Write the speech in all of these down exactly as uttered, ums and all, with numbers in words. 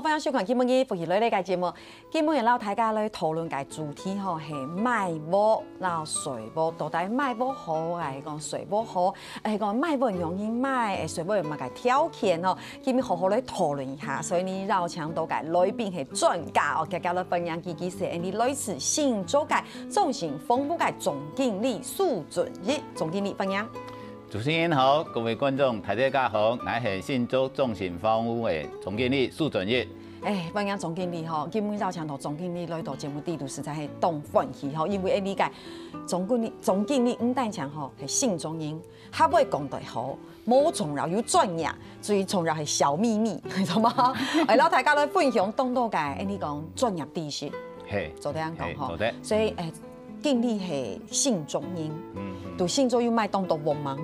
歡迎收看今晡日福氣來了个節目。今晡日摎大家來討論个主題吼，係買屋摎稅屋，到底買屋好，還係講稅屋好？還係講買屋仰般買？誒，稅屋有麼个條件吼？今晡日好好來討論一下。所以呢，邀請到个來賓係專家哦，遽遽來歡迎佢，佢係𠊎俚來自新竹个中興房屋个總經理蘇俊益，總經理歡迎。 主持人好，各位觀眾，大家好，𠊎係新竹中興房屋个總經理蘇俊益。誒，歡迎總經理吼，今晡日邀請到總經理來到節目裡肚，實在係當歡喜吼，因為𠊎俚个總經理，總經理毋單淨吼係新竹人，較會講得好，無重要有專業，最重要係小祕密，知道嗎？誒，摎大家來分享當多个，誒，𠊎俚講專業知識。 嘿，做得恁講吼。嘿，做得。所以，誒，經理係新竹人，嗯，嗯。在新竹有買當多屋嗎？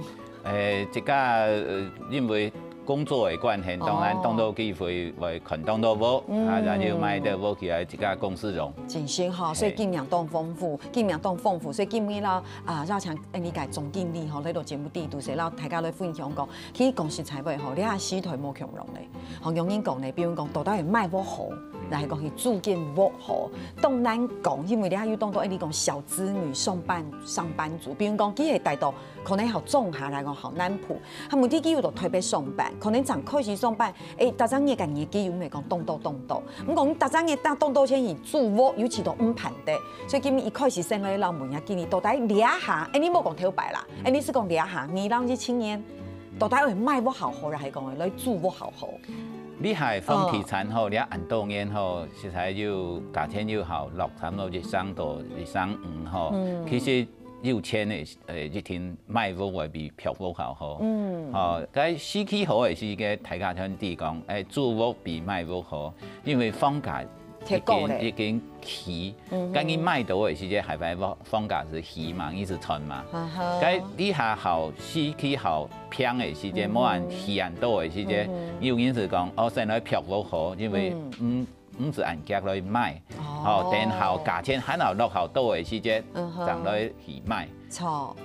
誒，這个，呃，因為工作个關係，當然，哦。當多機會會看當多屋，嗯。啊，然後買个屋起來，這个公司用。真係吼，嘿。所以經驗當豐富，經驗當豐富，所以今晡日啦，啊，邀請𠊎俚个總經理吼，來到節目裡肚，係摎大家來分享講，其實講實在話吼，這下時代無共樣咧。 吼，仰般講呢？比如講，到底係買屋好，還係講係租間屋好？當難講，因為這下有當多，誒，你講小資女、上班，上班族，比如講，佢係戴到可能好中下來講好南部，啊問題佢又到台北上班，可能正開始上班，誒，逐隻月个月給又毋係講當多當多。毋過你逐隻月當當多錢去租屋，尤其都毋盼得。所以今晡日一開始先來摎問一下，今晡日到底這下，誒，你莫講頭擺啦，誒，你係講這下，二零一七年， 到底係買屋較好，還係講來租屋較好？這下房地產吼，這恁多年吼，實在有價錢又好，落差不多一成到一成五吼。嗯。其實有錢个，呃，一定買屋會比嫖屋較好。嗯。吼，該時機好个時節，大家全知講，誒，租屋比買屋好，因為房價 忒高咧。已經，已經起。嗯哼。該你買到个時節，還係房價係起嘛，一直傳嘛。啊哈。該這下好，時機好，平个時節，嗯哼。無恁起恁多个時節，嗯哼。有人係講，哦，先來嫖屋好，因為，嗯。嗯，毋使恁遽來買。哦。吼，等好價錢還好落好多个時節，嗯哼。正來去買。著。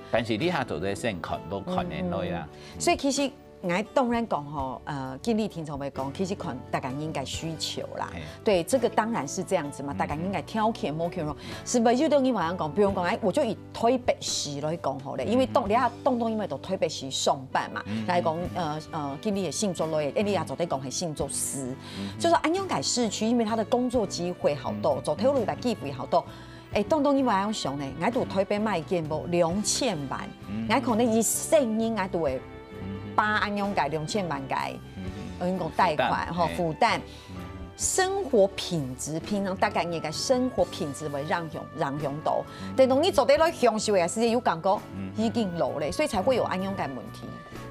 但是這下做得先看，無看恁耐啦。嗯。所以其實 𠊎當然講吼，呃，經理聽眾會講，其實看大家人个需求啦。嘿。對，這個當然是這樣子嘛，嗯。大家人个條件無共樣。係毋係有兜人會講，比如講，哎，我就以台北市來講好了，因為當，嗯。你看，當多因為到台北市上班嘛，嗯。來講，呃，呃，經理个新竹來，哎，你也做得講係新竹市。嗯。就說恁樣个市區，因為他的工作機會好多，嗯。做頭路个機會好多， 誒，當當因為恁樣想呢，𠊎在台北買間屋兩千萬，嗯。𠊎可能一生人𠊎都會，嗯。把恁樣个兩千萬个，嗯。𠊎講貸款，吼，負擔，嘿。負擔。嗯。生活品質，平常大家人个生活品質會影響，影響到。嗯。等到你做得來享受个時間，有感覺，嗯。已經老了，所以才會有恁樣个問題。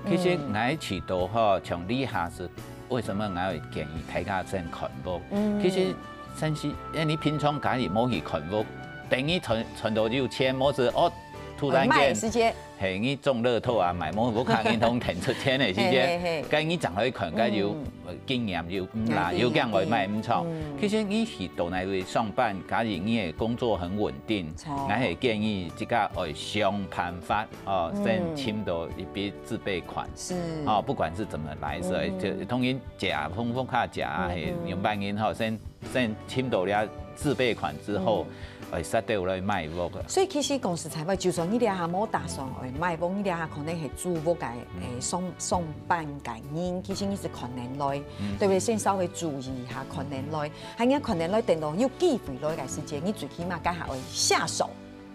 其實，嗯。𠊎試著吼，像這下係，為什麼𠊎會建議大家先看屋？嗯。其實 但是，誒，你平常假如無去看屋，等你存，存到有錢，無係，哦，突然間，哎，買个時節。嘿，你中樂透啊，買某屋卡銀行騰出錢个時節，嘿，嘿，嘿。該你正來看，該有，嗯。呃，經驗有，嗯啦，哎，有驚會買毋著。嗯。其實你去到哪位上班，假如你个工作很穩定，著。𠊎會建議自家愛想辦法，哦，先，嗯。尋到一筆自備款。是。哦，不管是怎麼來，所以就，嗯。當然借啊，分屋卡借啊，嗯，嘿，嗯。用辦法吼，先 先尋到了自備款之後，嗯。會使得來買屋个。所以其實講實在話，就算你這下無打算愛買屋，你這下可能係租屋个，嗯。誒，上，上班个人，其實你係看等來，嗯。對不對？先稍微注意一下，看等來，還要看等來，等到有機會來个時間，你最起碼該下愛下手，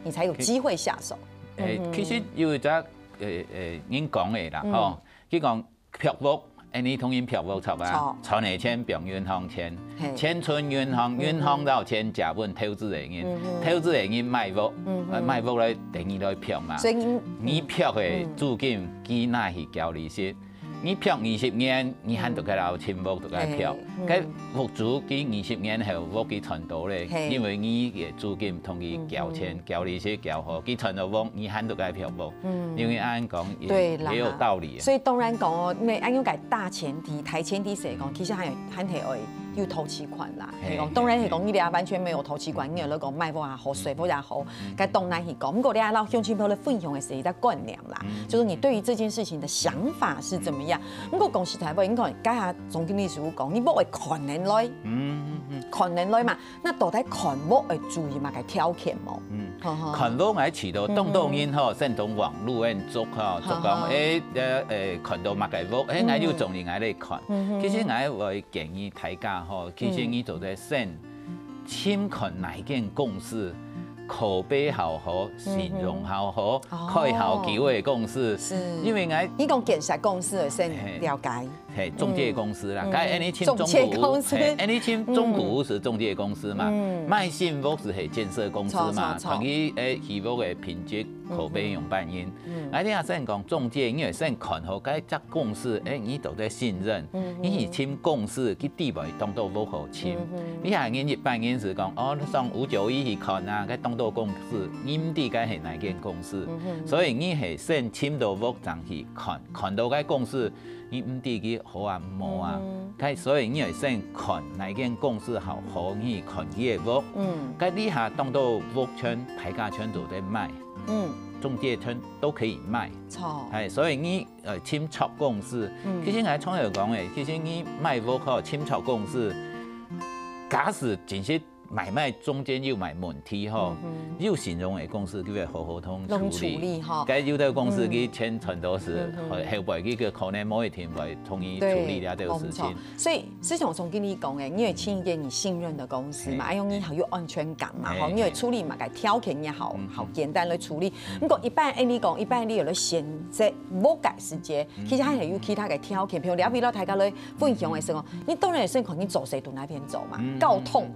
你才有機會下手。誒，嗯哼。其實有一隻，誒，誒，人講个啦，嗯。吼，佢講 嫖屋，恁呢當然嫖屋著啊，著。賺个錢放銀行存，嘿。錢存銀行，嗯哼。銀行摎錢借分投資个人，嗯哼。投資个人買屋，嗯哼。呃，買屋來等於來嫖嘛。所以你，你嫖个，嗯。租金，佢拿去繳利息。你嫖二十年，你還在該摎尋屋在該嫖。嘿，嗯。該屋主佢二十年後屋佢賺到咧，嘿。因為你个租金同佢繳錢，嗯哼。繳利息繳好，佢賺到屋，你還在該嫖屋。嗯。因為恁講也，對啦。也有道理啊。所以當然講哦，因為恁樣个大前 前提，大前提係講，其實還有，還係愛有頭期款啦，係講，當然係講你這完全沒有頭期款，你有那個賣屋也好，稅屋也好，該當然係講。不過你愛摎鄉親朋友分享的是一個觀念啦，就是你對於這件事情的想法是怎麼樣。不過講實在話，你看，剛才總經理師傅講，你屋會看人來，嗯嗯嗯，看人來嘛，那到底看屋會注意麼个條件無？嗯，看屋𠊎試著，當多人吼，先從網路恁捉吼，捉講，誒，誒，誒，看著麼个屋，誒，𠊎就從人來看。其實𠊎會建議大家吼，其實你做得先尋看哪間公司，口碑好好，信用好好，開好久个公司，因為𠊎，你講建設公司个先了解。 嘿，中介公司啦，該恁樣尋中古屋，中介公司，嘿，恁樣尋中古屋係中介公司嘛，賣新屋係係建設公司嘛，同佢誒起屋个品質、口碑樣般樣。𠊎聽先講中介，你會先看好該隻公司，誒，你到底信任，你去尋公司，佢底背當多屋好尋。你下人一般人係講，哦，你上五九一去看啊，該當多公司，你毋知該係哪間公司，所以你係先尋到屋正去看，看到該公司。 你毋知佢好啊無啊，該所以你愛先看哪間公司好，好你看佢个屋。該這下當多屋全，大家全都在賣，中介全都可以賣。著。哎，所以你呃尋著公司，其實𠊎常有講誒，其實你賣屋吼尋著公司，假使真實 買賣中間有麼問題吼，有信用个公司佢會好好通處理。該有兜公司佢錢賺到係，後背佢个可能無一定會同意處理這兜事情。所以，就像總經理講个，你會尋一間你信任个公司嘛，哎喲，你好有安全感嘛，吼，你會處理麼个條件也好，好簡單來處理。不過一般，哎，你講，一般你有了選擇屋个時節，其實還有其他个條件，譬如了解到大家來分享个時候，你當然會先看你做事到哪邊走嘛，交通，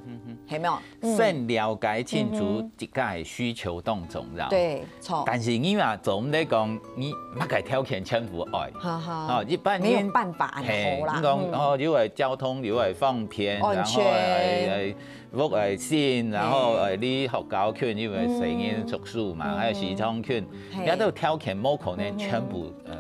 係無？ 先了解清楚自家个需求當重要。對，著。但是你嘛，總毋得講你麼个條件全部愛。哈哈。哦，一般人，沒有辦法恁好啦。嘿，你講，哦，又愛交通，又愛方便，然後愛，愛屋愛新，然後愛離學校近，又愛細人讀書嘛，還有市場近，這兜條件無可能全部呃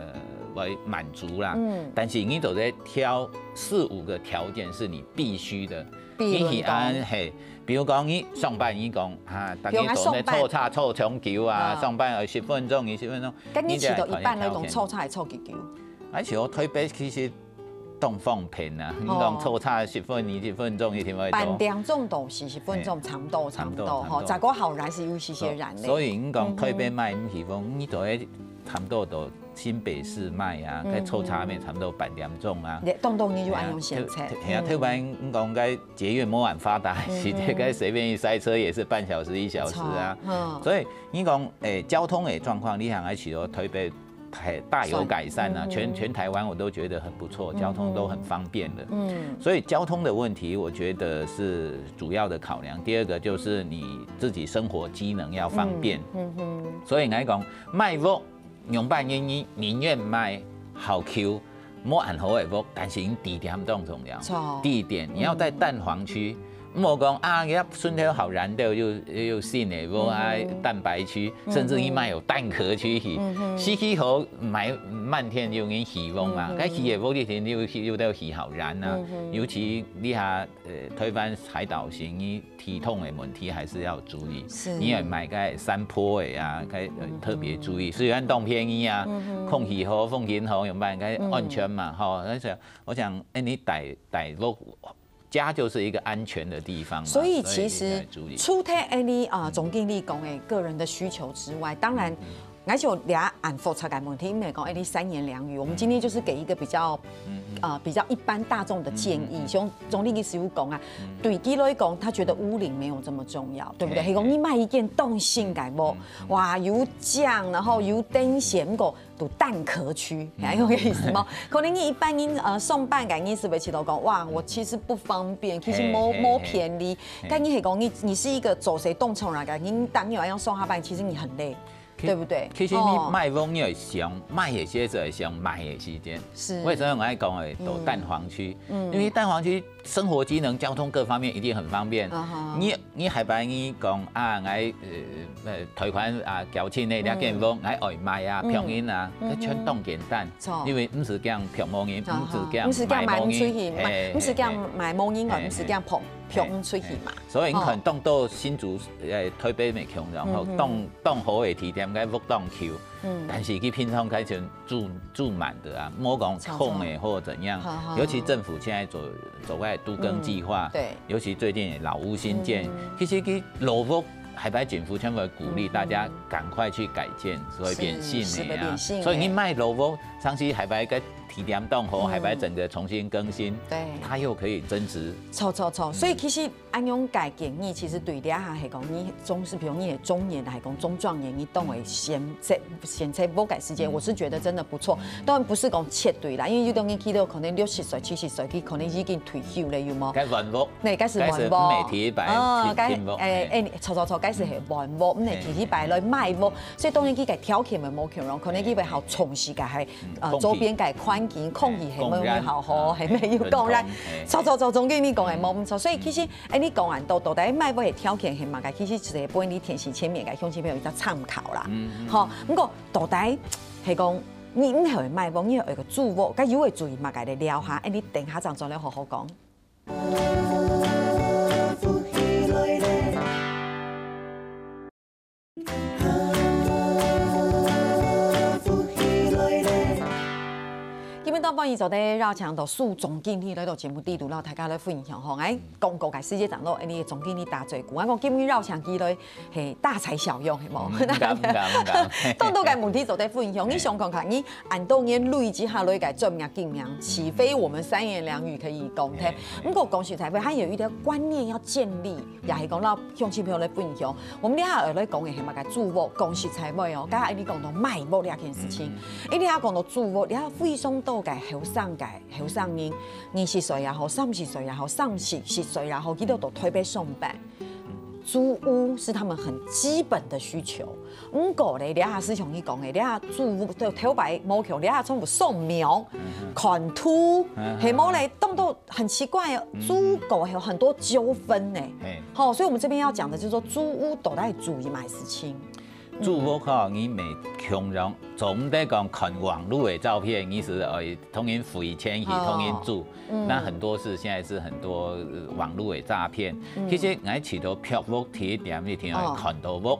來滿足啦。但是你都得挑四五個條件是你必須的。 你係恁嘿，比如講你上班，你講啊，逐日都在坐車坐長久啊，上班愛十分鐘，二十分鐘，該你試著一般來講坐車會坐幾久？而且我台北其實當方便啊，你講坐車十分、二十分鐘一定會到。半點鐘到四十分鐘，差不多，差不多吼。再過好還是有一些人咧。所以你講台北賣毋起風，你就會差不多到新北市賣啊，該坐車也差不多半點鐘啊。當多人就恁樣選擇。係啊，特別你講該 捷運無恁發達，時節該隨便一塞車也是半小時、一小時啊。所以你講，誒，交通的狀況，你想愛去到台北，大有改善啊，全全台灣我都覺得很不錯，交通都很方便了。嗯，所以交通的問題，我覺得是主要的考量。第二個就是你自己生活機能要方便。嗯哼，所以來講，賣屋 仰般願意寧願賣好舊，無恁好个屋，但是你地點當重要。著。地點你要在蛋黃區，毋好講啊，你要順頭好燃的又又新的屋啊，蛋白區，甚至你買有蛋殼區去，時機好買滿天有人起屋嘛，該起个屋一定又又都起好燃啊，尤其你下呃台灣海島型，你 體統的問題還是要注意。是。你也買該山坡的啊，該呃特別注意。雖然當便宜啊，空氣好、風景好，有賣該安全嘛，吼。但是我想，哎，你帶帶屋家就是一個安全的地方嘛，所以其實所以你要注意。除忒哎你啊總經理講的個人的需求之外，當然 𠊎想這恁複雜个問題，毋係講哎，你三言兩語。我們今天就是給一個比較，呃，比較一般大眾的建議。像總經理師傅講啊，對佢來講，他覺得屋齡沒有這麼重要，對不對？係講你買一間當新个屋，哇，有井，然後有電線，毋過都蛋殼區，還有个意思嗎？可能你一般人呃上班个人是會覺得講，哇，我其實不方便，其實無無便利。但你係講你你是一個做事當重要个人，你當然要上下班，其實你很累。对不对？其实你卖屋，你也想卖的时候，也想买的时间。是。为什么我爱讲诶，有蛋黄区？嗯。因为蛋黄区生活机能、交通各方面一定很方便。啊哈。你你还白你讲啊，来呃呃，贷款啊，交钱的，你建屋，来外卖啊，嗯。平民啊，嗯哼。全当简单。错。因为毋使讲平民，啊哈。毋使讲买屋，毋使讲卖屋出去嘛，嘿，毋使讲卖屋，嘿，毋使讲平平出去嘛。所以你看，当多新竹呃台北没穷，然后当当好的地点，该屋当 Q。嗯。但是佢平常开始住住满的啊，莫讲空的或怎样，尤其政府现在走走在都更计划，对，尤其最近的老屋新建，其实佢老屋还白政府全部鼓励大家赶快去改建，所以变新的啊，所以你卖老屋，长期还白个地点当好，还白整个重新更新，对，它又可以增值。错错错，所以其实 恁樣个建議，其實對這下係講，你總是比如你係中年還係講中壯年，你當會選擇選擇屋个時間，我是覺得真的不錯。當然不是講絕對啦，因為有當時去到可能六十歲、七十歲，佢可能已經退休了，有無？該換屋，那該是換屋，該是毋係第一擺哦，該誒誒，錯錯錯，該是係換屋，毋係第一擺來買屋，所以當然佢个條件會無共樣，可能佢會好重視个係呃周邊个環境、空氣係無有好好，係無有講啦。錯錯錯，總經理講个無毋錯，所以其實 哎，你講恁多，到底買屋个條件係麼个？其實係分你電視前面个鄉親朋友一個參考啦。嗯，嗯。吼，毋過到底係講，你毋係買屋，你係个住屋，該有个注意麼个來聊下？哎，你等下正轉來好好講。 今晡日當中，歡迎做得邀請到蘇總經理來到節目裡肚，摎大家來分享吼。哎，廣告个時間正落，哎，你總經理打嘴鼓，𠊎講今日邀請佢來，嘿，大材小用，係無？嗯，毋敢，毋敢，毋敢。當多个問題做得分享，你想看看，你恁多年累積下來个專業經驗，豈非我們三言兩語可以講的？嘿，嘿。毋過講實在話，還有一條觀念要建立，也係講摎鄉親朋友來分享。 𠊎等這下來講个係麼个住屋，講實在話哦，剛才你講到買屋這件事情，嗯，嗯。因為你講到住屋，你看非常多个後生个後生人，二十歲也好，三十歲也好，三四十歲也好，佢兜到台北上班。住屋是他們很基本的需求。毋過咧，這下就像你講个，這下住屋就頭擺無窮，這下全部掃描、嗯哼。看圖，嗯哼。係無咧，當到 很奇怪哦，嗯。住屋有很多糾紛呢。嘿。吼，所以我們這邊要講的就是說，住屋到底注意麼个事情？住屋吼，你毋係共樣，做毋得講看網路个照片，你係愛同人付錢去，哦。同人住。嗯。那很多是現在是很多，呃，網路个詐騙。嗯。其實，𠊎試著漂屋第一點，一定要看到屋。哦。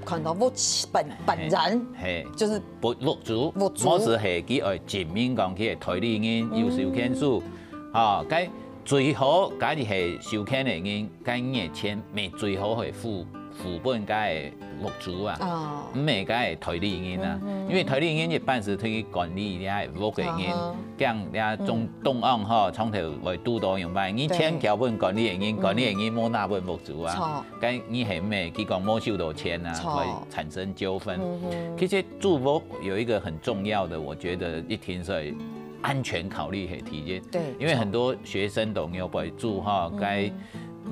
看到屋本，本人。嘿。就是 屋主，屋主。無就係佢愛證明講佢係代理人，有授權書。嗯。吼，該最好，假如係授權个人，該你个錢乜最好係付，付分該个屋主啊，哦。毋係該个代理人啊。嗯哼。因為代理人一般係對管理這个屋个人，啊哈。像這種，嗯。檔案吼，常常會堵到樣般，你錢，對。交分管理个人，嗯。管理个人無拿分屋主啊。錯。 該你係毋係，佢講無收到錢啊，著。會產生糾紛。嗯哼。其實住屋有一個很重要的，我覺得一定是安全考慮係第一。對，因為很多學生都有在住吼，嗯。該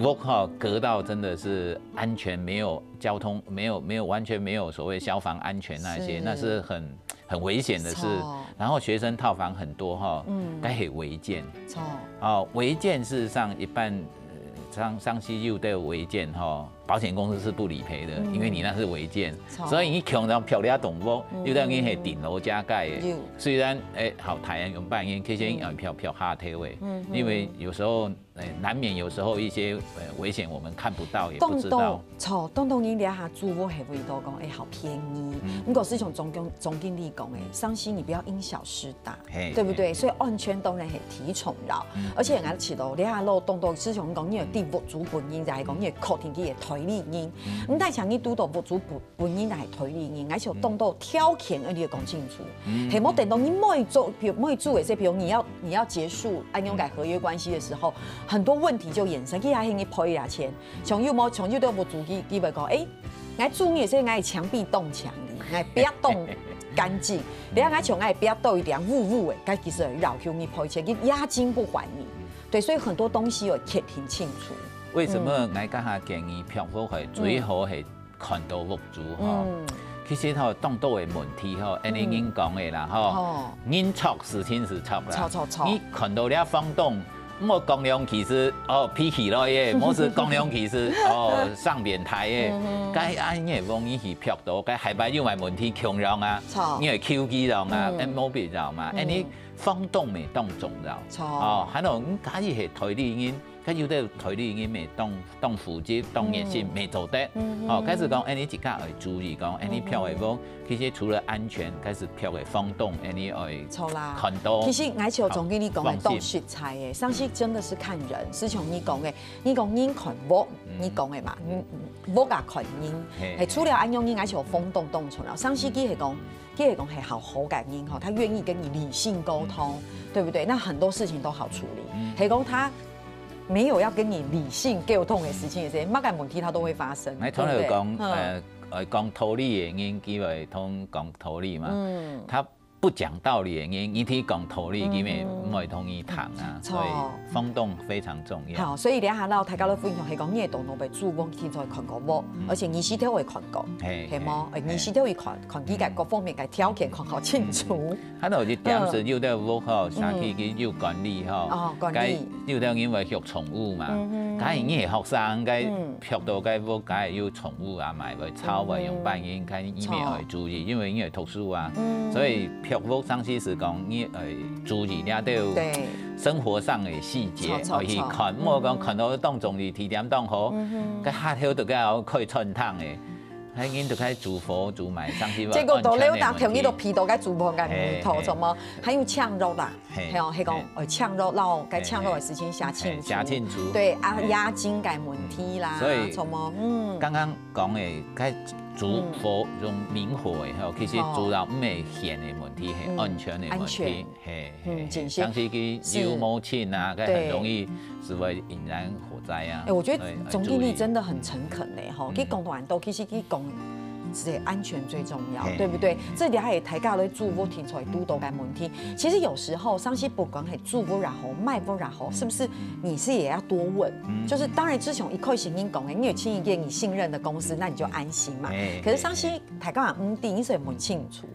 屋吼，隔到真的是安全沒有，交通沒有，沒有，完全沒有所謂消防安全那些，是。那是很，很危險的事。著。然後學生套房很多吼，嗯。該係違建。著。哦，違建事實上一般，呃，上，上西又對違建吼， 保險公司是不理賠的，嗯。因為你那是違建，著。所以你共樣漂亮棟屋，嗯。又等於係頂樓加蓋的。有。雖然，哎，好，大人用半年，其實也漂，漂下頭的，嗯哼。因為有時候，哎，難免有時候一些，呃，危險我們看不到，也不知道。當多，著，當多人這下住屋係為著講，哎，好便宜。嗯。毋過就像總經，總經理講的，上西你不要因小失大。 嘿，對不對？嘿，嘿。所以安全當然係第一重要。嗯。而且𠊎試著，這下老當多，就像講，你个屋主本人，就係講你个客廳佢个代理人。嗯。毋單淨你堵到屋主本，本人係代理人，而且當多條件，你要講清楚。嗯。係無等到你每做，比如每做一些，比如你要，你要結束恁樣个合約關係的時候，很多問題就衍生，佢還係你賠啊錢。像有無，像有兜屋主佢，佢會講，哎， 𠊎注意个係𠊎个牆壁當淨哩，𠊎壁當乾淨。你看𠊎像𠊎壁都有點烏烏个，該其實要求你賠錢，佢押金不還你。對，所以很多東西要決定清楚。為什麼𠊎剛才建議漂屋係最好係看到屋主吼？嗯。其實吼，當多个問題吼，恁樣人講个啦吼，哦，人著事情係著啦。著著著。你看到這房東，莫講兩句係，哦，脾氣來个，莫係講兩句係，哦，上變態个。該恁樣个房你去拍到，該下擺又買問題共樣啊，著。你會求佢樣啊，嗯。恁無必要嘛。恁樣房東乜當重要。著。哦，還有，你假如係代理人， 該有兜代理人乜當，當負責、當熱心，乜做得。哦，該係講，恁樣自家愛注意講，恁樣拍个屋，其實除了安全，該係拍个房東，恁樣愛著啦。看到。其實𠊎想總經理講个當實在个，上次真的是看人，就像你講个，你講人看屋，你講个嘛，嗯，屋啊看人，嘿，係，除了恁樣，𠊎想房東當重要。上次佢係講， 佢係講係好好个人吼，他願意跟你理性溝通，對不對？那很多事情都好處理。係講他沒有要跟你理性溝通的事情，麼个問題他都會發生，𠊎通常講，對不對？呃，呃，講道理个人，佢會通講道理嘛。嗯。他不講道理个人，你去講道理，佢乜毋會同你談啊。著。所以房東非常重要。好，所以等一下呢，大家都分享係講，你个頭腦會注目去做看過屋，而且你是都會看過。 嘿，係無？嘿，欸，你是都會看，看佢个各方面个條件看好清楚。還有一點係，有兜屋吼，社區佢有管理吼，哦，管理。該有兜人會畜寵物嘛，該你係學生，該畜到該屋，該有寵物啊，買會吵，會用半夜，該你乜愛注意，因為你係讀書啊，所以畜屋上次係講你愛注意這兜對。生活上个細節，著，著，愛去看，著。莫講看到當中意，地點當好，該下頭就該愛開餐廳个。 還人都開煮火煮埋上去，結果到了打聽，你都鼻到該煮飯个味道，嘿，嘿。什麼，還有搶肉啦，嘿，係哦，係講，嘿。呃，搶肉，然後該搶肉个事情寫清楚，嘿，寫清楚。對啊，嘿。押金个問題啦，嗯，所以什麼，嗯。剛剛講个，該煮火用明火个吼，其實主要毋係電个問題，係安全个問題。安全。 嘿，嗯，嘿，真是。像是去油無清啊，該很容易就會引燃火災啊。欸，我覺得總經理真的很誠懇呢，吼，所以，嗯。佢講到恁多，其實佢講是安全最重要，嘿。對不對？這裡還有大家都住屋停車堵到个問題。其實有時候，上次不管係住屋也好，賣屋也好，是不是你是也要多問？嗯。就是當然，之前一開始你講的，你有請一間你信任的公司，那你就安心嘛。嘿，可是上次大家也毋知，你所以問清楚。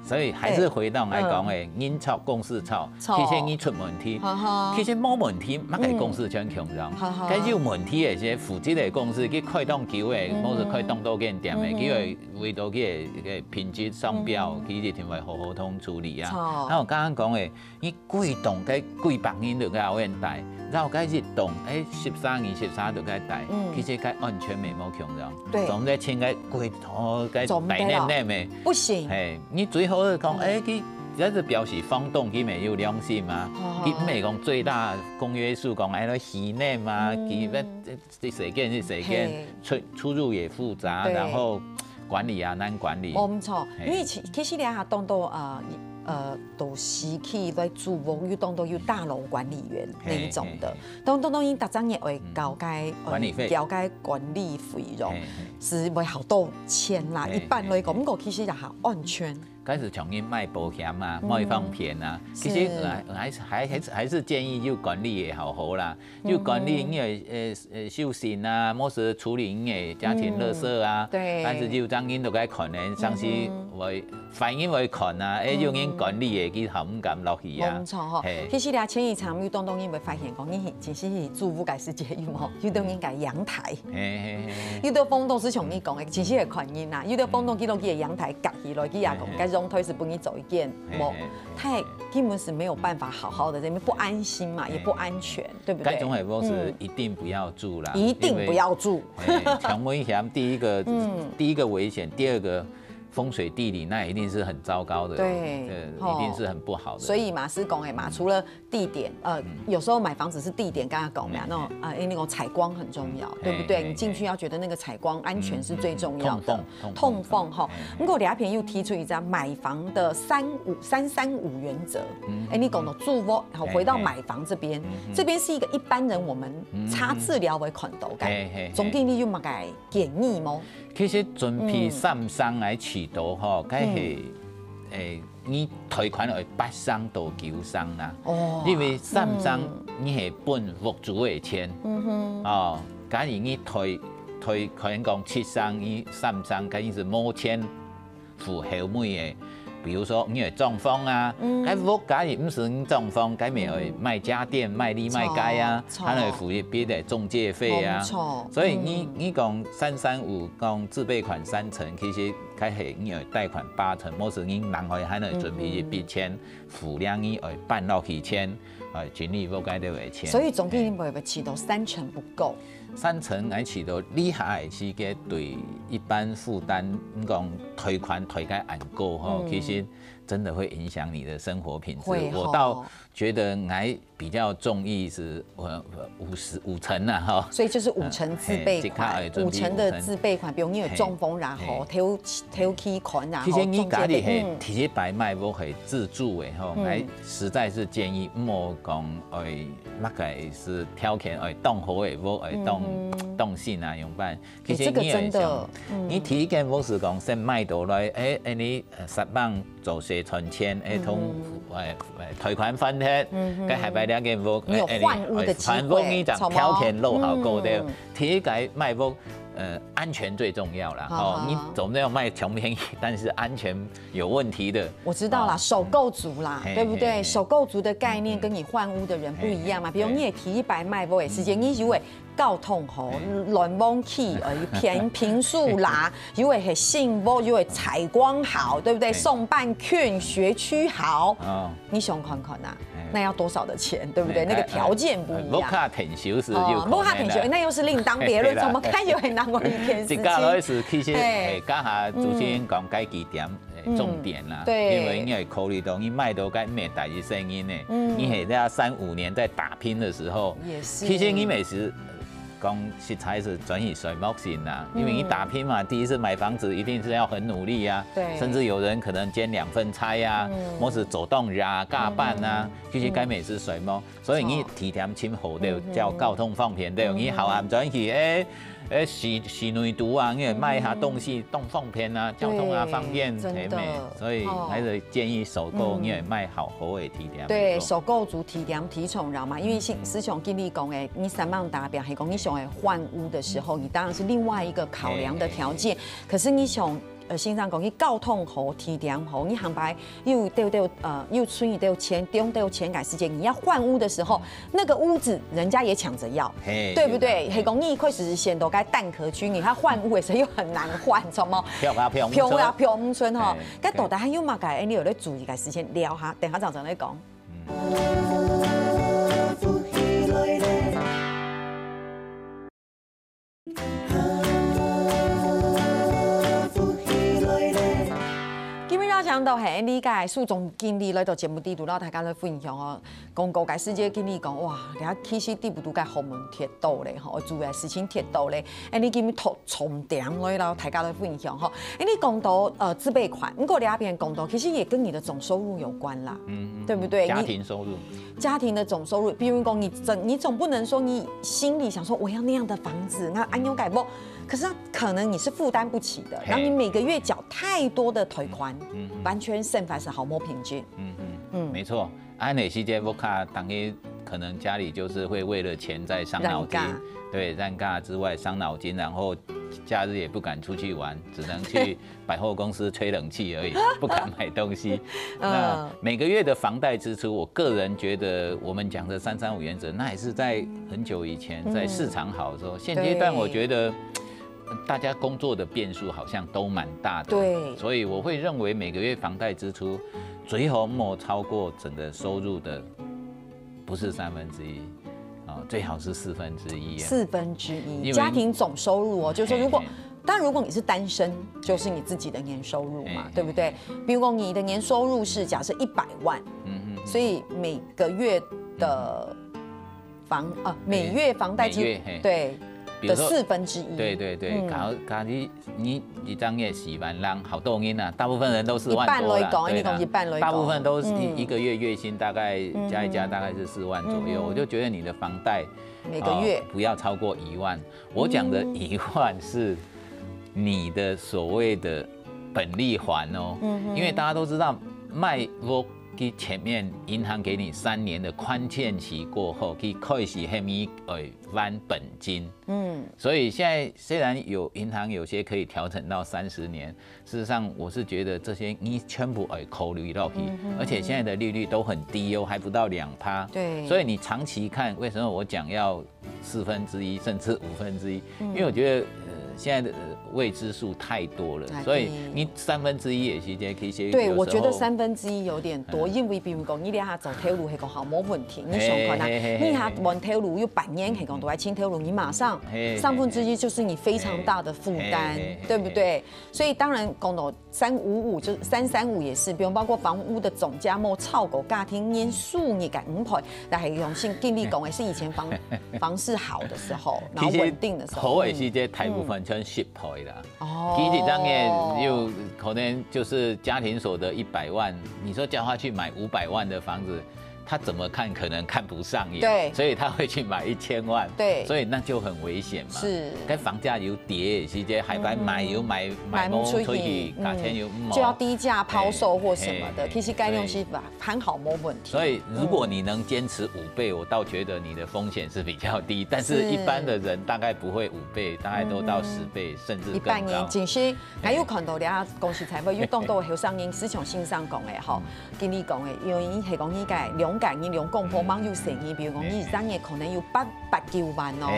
所以還係回到來講，欸，人著公司著，著。其實你出問題，哈哈。其實無問題，麼个公司全共樣。嗯。哈哈。該有問題个係負責个公司，佢開當久个，嗯哼。無係開當多間店个，嗯哼。佢會為到佢个，个品質商標，嗯哼。佢一定會好好通處理啊。著。然後剛剛講个，你幾棟該幾百人就該後院戴，然後該一棟，欸，十三、二十三就該戴，嗯。其實該安全乜無共樣。對。總在清該幾棟該戴恁恁个。不行。嘿， 你最好係講，嗯。欸，佢這係表示房東佢乜有良心嘛，哦。佢毋係講最大公約數講，欸，彼个戲念嘛，嗯。佢這，這世間，這世間，嘿。出，出入也複雜，對。然後管理也難管理。無錯，嘿。因為其，其實你還當多，呃，呃，都市區來住屋，有當多有大樓管理員那一種的，嘿，嘿，嘿。當，當，當然逐隻月會交該，嗯。管理費。呃，交該管理費用，嘿，嘿。是會好多錢啦，嘿，一般來講，嘿，嘿。毋過其實也還安全。 該係像人買保險啊，嗯。買房片啊，其實係。還，還，還，還是建議有管理个好好啦。嗯哼。有管理，你个，呃，呃，修繕啊，無係處理你个家庭垃圾啊，嗯，對。但是有張人都該看呢，像是嗯哼。會，反應會看啊，欸，有人管理个，佢好毋敢落去啊。無錯吼，嘿。其實咧，前一場有當多人會發現講，你係，其實係住屋个時節有無？有當人个陽台。 嘿，嘿，嘿，嘿。有兜房東就像你講个，其實係看人啊，有兜房東去到佢个陽台隔起來，佢也講，嘿，嘿。該陽台係分你做一間，嘿，無，嘿，嘿。他也根本是沒有辦法好好的，這邊不安心嘛，嘿，也不安全，對不對？該種个屋係一定不要住啦，嗯。一定不要住。因為，嘿，強危險，第一個，嗯。第一個危險，第二個風水地理，那一定是很糟糕的，對，呃，吼。一定是很不好的。所以嘛，是講个嘛，除了 地點，呃，嗯。有時候買房子是地點，剛剛講嘛，嘿，那種，嘿。呃，因為那種採光很重要，嗯，對不對？嘿，嘿，你進去要覺得那個採光安全是最重要的。嗯，嗯，嗯。通風，通風。通風哈。嘿，嘿。不過李阿平又提出一張買房的三五，三三五原則。嗯，欸，你講到住屋，好，嘿，回到買房這邊，嘿。嗯，嗯。這邊是一個一般人我們查資料會看到的。嗯，嗯。嘿，嘿，嘿。總經理有麼个建議無？其實準備三成來起頭吼，嗯。該係，嗯。欸， 你貸款愛八成到九成啦。哦，因為三成，嗯。你係分屋主个錢。嗯哼。哦，假如你貸，貸款講七成，你三成，假如係無錢，付後尾个，比如說你个裝潢啊，該屋假如毋使你裝潢，該咪愛賣家電、賣這賣該啊，著，著。還愛付一筆个中介費啊。無錯。所以你，你講三三五，講自備款三成，其實該係你愛貸款八成，無使你另外還愛準備一筆錢，付了你愛辦落去錢，呃，整理屋該兜个錢。所以總經理會不會試著三成不夠？三成來試著厲害，係个對一般負擔，你講貸款貸个恁高吼，其實真的會影響你的生活品質。會吼。我倒覺得𠊎比較中意是，呃，五十，五成啊，吼。所以就是五成自備款，呃，嘿，這下愛準備五成的自備款，比如你有中風然後，嘿。頭，頭期款然後，其實你家裡係，中介費，嗯。第一擺買屋係自住个吼，嗯。來實在是建議莫講愛麼个是條件愛當好个屋，愛當，嗯哼。當新啊，樣般。其實你也想，欸，這個真的，嗯。你第一間屋係講先買到來，欸，欸，你，呃，煞猛做些賺錢，欸，同，嗯哼。欸，欸，貸款還忒，嗯哼。該下擺這間屋，你有換屋的機會，欸，欸，換屋你講條件落好高的，嗯。第一個買屋，呃，安全最重要啦，吼，好好。你總沒有賣窮便宜，但是安全有問題的，我知道啦，哦。首購族啦，嘿，對不對？嘿，嘿。首購族的概念跟你換屋的人不一樣嘛，嗯，比如你也第一擺買屋个時間，你以為 交通吼，嘿。亂摸去，呃，有平，平數啦，有个係新屋，有个採光好，對不對？嘿。送辦券，學區好，哦。你想看看啊，嘿。那要多少的錢，對不對？嘿，那個條件不一樣。呃，屋價𢯭手係有可能的。哦，屋價𢯭手，那又是另當別論，嘿啦。怎麼看又很難為一件事情。這個都是其實，嘿。嘿，剛才主持人講該幾點， 欸，嗯，重點啦，對。因為你愛考慮到你買到該毋係第一世人呢，嗯。你係在三五年在打拼的時候，也是。其實你也係講實在係轉去睡目前啦，因為你打拼嘛，嗯。第一次買房子一定是要很努力啊，對。甚至有人可能兼兩份差啊，嗯。或是做當夜加班啊，嗯。其實該也係睡目。 所以你地點尋好了，嗯哼。照交通方便了，嗯哼。你下暗轉去，欸，欸，市，市內肚啊，你也買下東西，嗯。當方便啊，交通啊，對，方便，真的。嘿咩？所以還是建議首購，哦。你也買好好的地點。對，首購族地點，地點重要嘛，因為是，嗯。就像經理講的，你煞猛打拚，還講你想要換屋的時候，你當然是另外一個考量的條件。嘿，嘿，嘿。可是你想 呃，先生講，你交通好，地點好，你下擺又兜兜，呃，又存一兜錢，中兜錢个時間，你要換屋的時候，那個屋子人家也搶著要，嘿，對不對？有道理。係講你一開始係選擇該蛋殼區，你要換屋的時候又很難換，什麼？飄啊飄，飄啊飄，村吼，嘿，該到底還有麼个？欸，你有在注意个時間聊哈，等下早上再講。嗯。 今晡日邀請到係𠊎等个蘇總經理來到節目裡肚，摎大家來分享哦。廣告个時節經理講，哇，這其實底肚个後門忒多咧吼，做个事情忒多咧。𠊎等今晡日討重點來摎大家來分享吼。𠊎等講到，呃，自備款，毋過這片講到，其實也跟你的總收入有關啦，嗯，嗯，對不對？家庭收入。 家庭的總收入，比如講你總，你總不能說你心裡想說我要那樣的房子，那恁樣个屋，可是可能你是負擔不起的，嘿。然後你每個月繳太多的貸款，嗯，嗯。完全生活係毫無平靜。嗯，嗯，嗯。沒錯。恁樣時節屋下，當然可能家裡就是會為了錢在傷腦筋。冤家。對，冤家之外傷腦筋，然後假日也不敢出去玩，只能去百貨公司吹冷氣而已，不敢買東西。嗯。那每個月的房貸支出，我個人覺得，我們講的三三五原則，那也是在很久以前，嗯。在市場好的時候。現階段我覺得，對。大家工作的變數好像都蠻大的。對。所以我會認為每個月房貸支出最好莫超過整個收入的 不是三分之一，哦，最好是四分之一啊。四分之一，因為家庭總收入哦，就是說如果，嘿，嘿。但如果你是單身，就是你自己的年收入嘛，嘿，嘿，对不对？嘿。比如说你的年收入是假设一百万，嗯，嗯，嗯。所以每个月的房，呃，每月房贷几乎，每月，嘿。对，比如说，的四分之一。对，对，对，嗯。假如，假如你，你一个月四万，人好多人啊，大部分人都四万多啦，一半来讲，对啦。你讲一半来讲。大部分都是一，嗯。一个月月薪大概加一加，嗯。大概是四万左右。嗯。我就觉得你的房贷，每个月。呃，不要超过一万。我讲的一万是你的所谓的本利还哦，嗯哼。因为大家都知道卖屋佢前面銀行給你三年的寬限期過後，佢開始喊你愛還本金。嗯，所以現在雖然有銀行有些可以調整到三十年，事實上我是覺得這些你全部愛考慮落去，而且現在的利率都很低哦，還不到兩趴。對，所以你長期看，為什麼我講要四分之一甚至五分之一？因為我覺得呃现在的呃未知数太多了，所以你三分之一也是一些可以些。对，我觉得三分之一有点多，因为比如讲，你两下走投入，系讲好没问题，你想看啊，你下完投入有半年，系讲都还清投入，你马上三分之一就是你非常大的负担，对不对？所以当然讲到三五五，就是三三五也是，比如包括房屋的总价没超过家庭年收入个五倍，但系用心跟你讲的是以前房房市好的时候，然后稳定的时候，好的时节大部分全失败啦。哦，其实当然有可能就是家庭所得一百万，你说叫他去买五百万的房子，他怎么看可能看不上眼，对，所以他会去买一千万，对，所以那就很危险嘛。是，跟房价有跌，时节还买买有买买不出去，价钱又唔好，就要低价抛售或什么的。其实该东西吧，还好没问题。所以如果你能坚持五倍，我倒觉得你的风险是比较低，但是一般的人大概不会五倍，大概都到十倍甚至更高。一半年，其实还有看到了，讲实在话，有当多后生人，市场先生讲的吼。 跟你讲的，因为你系讲你个两个人两公婆，蛮有生意，比如讲你一个月可能有八八九万哦，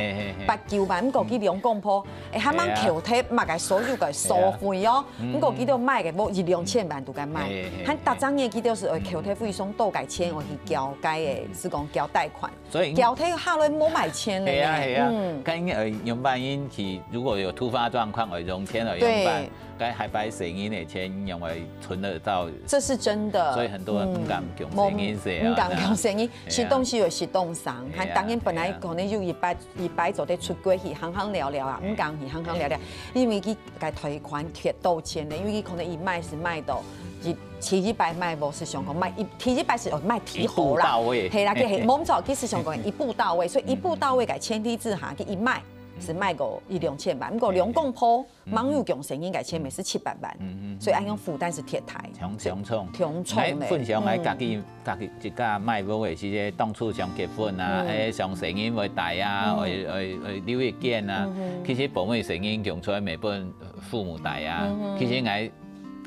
八九万，毋过佢两公婆，哎，还蛮扣忒，嘛个所有个所费哦，毋过佢都买个，无一两千万都敢买，还逐个月佢都是会扣忒费用，多个钱我去交该个，是讲交贷款，所以交忒下来无买钱了呢，系啊系啊，嗯，看呃用万一起如果有突发状况而用钱而用办。 该还白省一点钱用来存得到，这是真的。所以很多人不敢用生意是啊，不敢用生意，是东西有是东上，还当然本来可能就一百一百做得出国去行行聊聊啊，不敢去行行聊聊，因为佢个贷款贴到钱的，因为佢可能一卖是卖到一。 提一百卖无是想讲卖一提一百是哦卖提好啦，一步到位，系啦，佢系冇错，佢是想讲一步到位，所以一步到位个前提之下，佢一卖是卖个一两千万，不过两公婆 网友讲生意个钱每是七百万，所以恁样负担是贴台，强强冲，强冲嘞。来分享来家己家己自家卖屋的时节，当初想结婚啊，哎，想生意会大啊，会会会留一间啊，其实本位生意讲出来每本父母大啊，其实来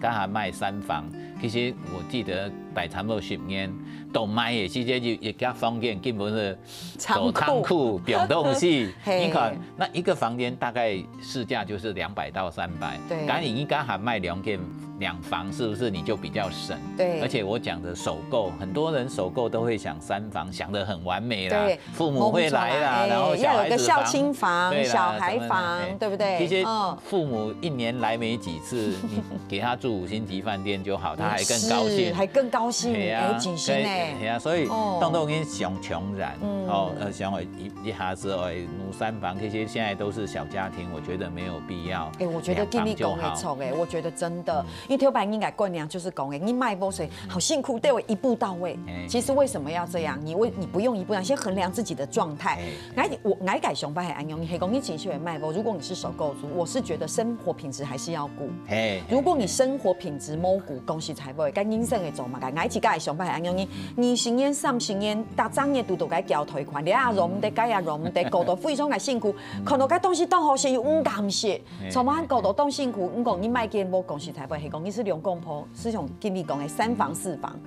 家下卖三房，其实我记得摆差不多十年，都卖的时节就一家房间根本是 仓库，仓库放东西。你看，那一个房间大概市价就是两百到三百，对，赶紧一家还卖两间两房，是不是你就比较省？对，而且我讲的首购，很多人首购都会想三房，想得很完美啦，对，父母会来啦，然后小孩子房，要有个孝亲房、小孩房，对不对？其实父母一年来没几次，你给他住五星级饭店就好，他还更高兴，还更高兴，哎，真心哎，系啊，所以当多人想 穷人，哦，呃，想要一一下子哎，弄三房，这些现在都是小家庭，我觉得没有必要。哎，我觉得跟你讲的错哎，我觉得真的，因为头摆应该观念就是讲哎，你卖屋是好辛苦，对我一步到位。其实为什么要这样？你为你不用一步到位，先衡量自己的状态。哎，我我个想法很安用，你黑工你情绪也卖屋，如果你是首购族，我是觉得生活品质还是要顾。哎，如果你生活品质模糊，恭喜才会，该人生的走嘛，该自家的想法很安用，你 二十年、三十年，逐个月都都该交贷款，你也用毋得，该也用毋得，搞到非常个辛苦，看到该东西当好势又毋甘心，从慢搞到当辛苦，毋讲你买间屋讲实在话，系讲你是两公婆，是像经理讲的三房四房，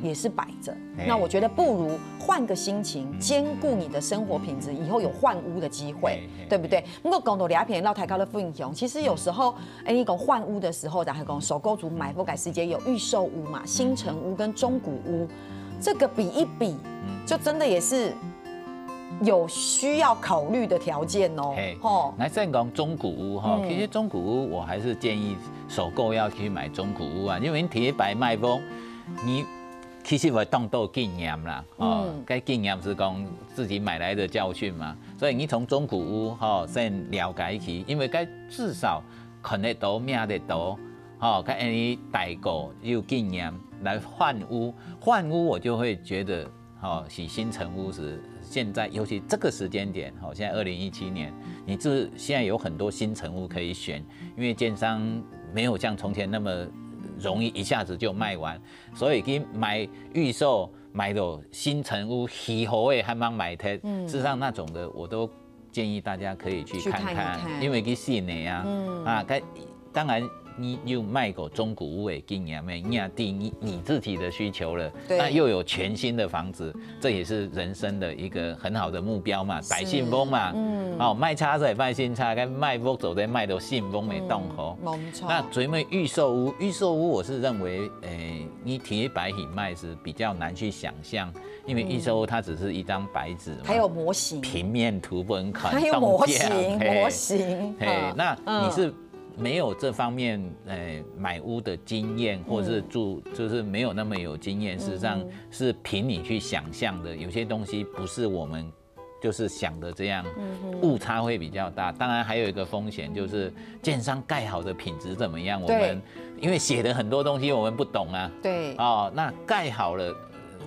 也是摆着。那我觉得不如换个心情，兼顾你的生活品质，以后有换屋的机会，对不对？不过讲到两片，老太高的分享，其实有时候 哎，你讲换屋的时候，然后讲首购族买屋个时间有预售屋嘛、新城屋跟中古屋，这个比一比，就真的也是有需要考虑的条件哦。吼，来先讲中古屋哈，其实中古屋我还是建议首购要去买中古屋啊，因为你第一摆卖屋，你其实会当做经验啦，哦，该经验是讲自己买来的教训嘛，所以你从中古屋哈先了解起，因为该至少 看得到、摸得到，吼，看你代过有经验来换屋，换屋我就会觉得，吼，是新城屋是现在，尤其这个时间点，吼，现在二零一七年，你这现在有很多新城屋可以选，因为建商没有像从前那么容易一下子就卖完，所以去買预售，买到新成屋起好个還吂賣忒。事實上那種的我都建议大家可以去看看，去看一看。因為去試呢啊，啊，該當然你有賣過中古屋的經驗咩？你也知你你自己的需求了，對。那又有全新的房子，這也是人生的一個很好的目標嘛，大新屋嘛。哦，賣車就係賣新車，該賣屋就係賣到新屋个當好。無錯。那最尾預售屋，預售屋我是認為，誒，你提白起賣是比較難去想象，因為預售屋它只是一張白紙嘛，還有模型。平面圖本款，還有模型，當然，嘿。模型。嘿，嗯那你是没有這方面，呃，買屋的經驗，或是住，就是沒有那麼有經驗，事實上是憑你去想象的，有些東西不是我們就是想的這樣，誤差會比較大。當然還有一個風險就是建商蓋好的品質怎麼樣，我對。們因為寫的很多東西我們不懂啊。對。哦，那蓋好了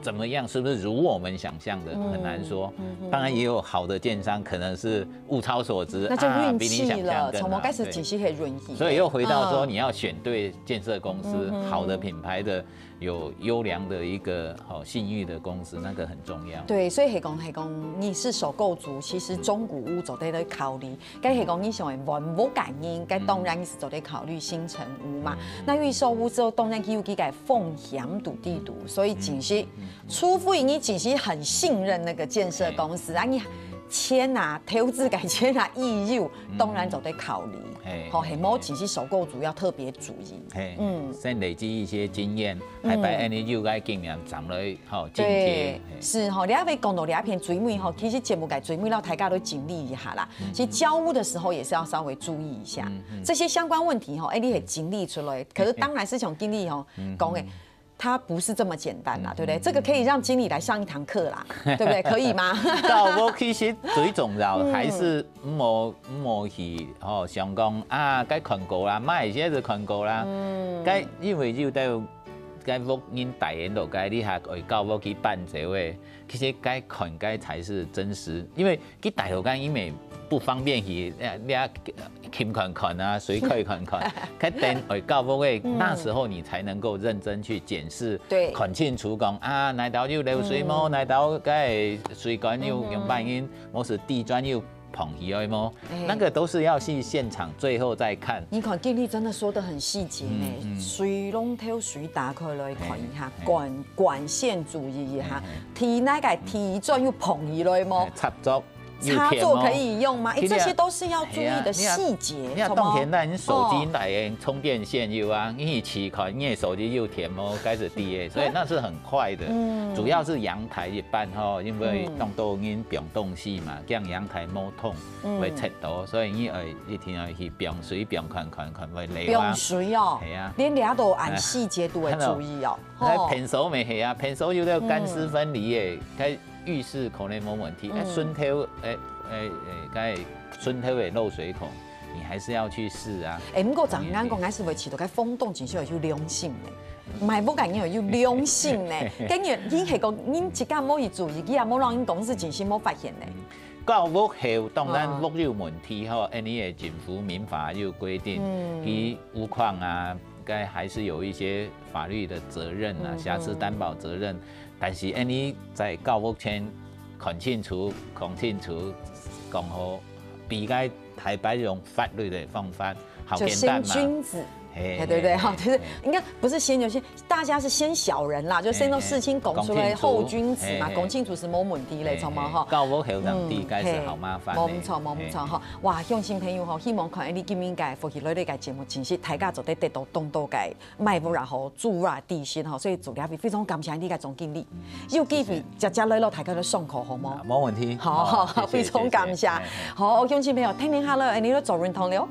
怎麼樣，是不是如我們想象的，很難說。當然也有好的建商可能是物超所值，那就運氣了，啊，比你想象更好。從頭開始其實很運氣。對。所以又回到說，嗯。你要選對建設公司，好的品牌的，有優良的一個好信譽的公司，那個很重要。對，所以係講係講，你是首購族，其實中古屋做得來考慮。該係講你想要換屋个人，該當然你是做得考慮新成屋嘛。那預售屋之後，當然佢有佢个風險度底肚，所以其實，除非你其實很信任那個建設公司啊，你錢啊，投資个錢啊，已有，當然做得考慮。嘿。好，係無，其實首購族要特別注意。嘿，嗯，先累積一些經驗，下擺恁樣又該經驗長了，好，進對階。，嘿。是吼，你要被講到你那片追尾吼，其實節目改追尾，讓大家都經歷一下啦。其實交屋的時候也是要稍微注意一下，這些相關問題吼，哎，你也經歷出來，可是當然是從經歷吼講的，它不是這麼簡單啦，對不對？這個可以讓經理來上一堂課啦，對不對？可以嗎？交屋其實最重要還是莫莫去吼，想講啊，該看過啦，買一些就看過啦，該因為有兜該屋人大人都該你還愛交屋去搬走誒，其實該看該才是真實，因為去大陸該因為不方便去，你你啊，近看看啊，隨看看看，該等愛交屋誒，那時候你才能夠認真去檢視，對。看清楚講啊，哪兜有漏水無，哪兜該水管有用半音，無是地磚有 碰起來無？那個都是要去現場最後再看。你看經理真的說得很細節呢，水龍頭水打開來看一下，管管線注意一下，地那個地磚有碰起來無？插座，插座可以用嗎？哎，這些都是要注意的細節。你看當前咱手機來充電線有啊，你去試看，你的手機有電無？該係知个，所以那是很快的。主要是陽台一般吼，因為當多人放東西嘛，這樣陽台無通。 會切到，所以你愛一定愛去放水，放看看看會漏啊。放水哦，係啊，連這都恁細節都會注意哦。該便所乜係啊，便所有兜乾濕分離个，該浴室可能無問題，該水頭，誒誒誒，該水頭个漏水孔，你還是要去試啊。誒，毋過昨昏講，𠊎係會試到該風洞真係有良心个，買屋个人有良心呢。跟你你係講，你自家無去注意，佢也無讓你公司真係無發現呢。 交屋後，當然屋有問題吼，恁呢个政府民法有規定，佢屋況啊，該還是有一些法律的責任啊，瑕疵擔保責任。但是恁呢在交屋前看清楚、講清楚、講好，比該大擺用法律的方法好簡單嘛。君子。嘿，對對對，哈，就是應該不是先有先，大家是先小人啦，就先到事情講出來後君子嘛，講清楚是無問題嘞，知無哈？交屋後人知，該係好麻煩。無錯無錯哈，哇，鄉親朋友吼，希望看你今日个福氣來个節目，真係大家做得得到當多个買屋也好，住屋个知識吼，所以做了非常感謝你个總經理，有機會接接來咯，大家來上課好無？無問題。好，非常感謝。好，鄉親朋友，聽聽下了，你都做運動了。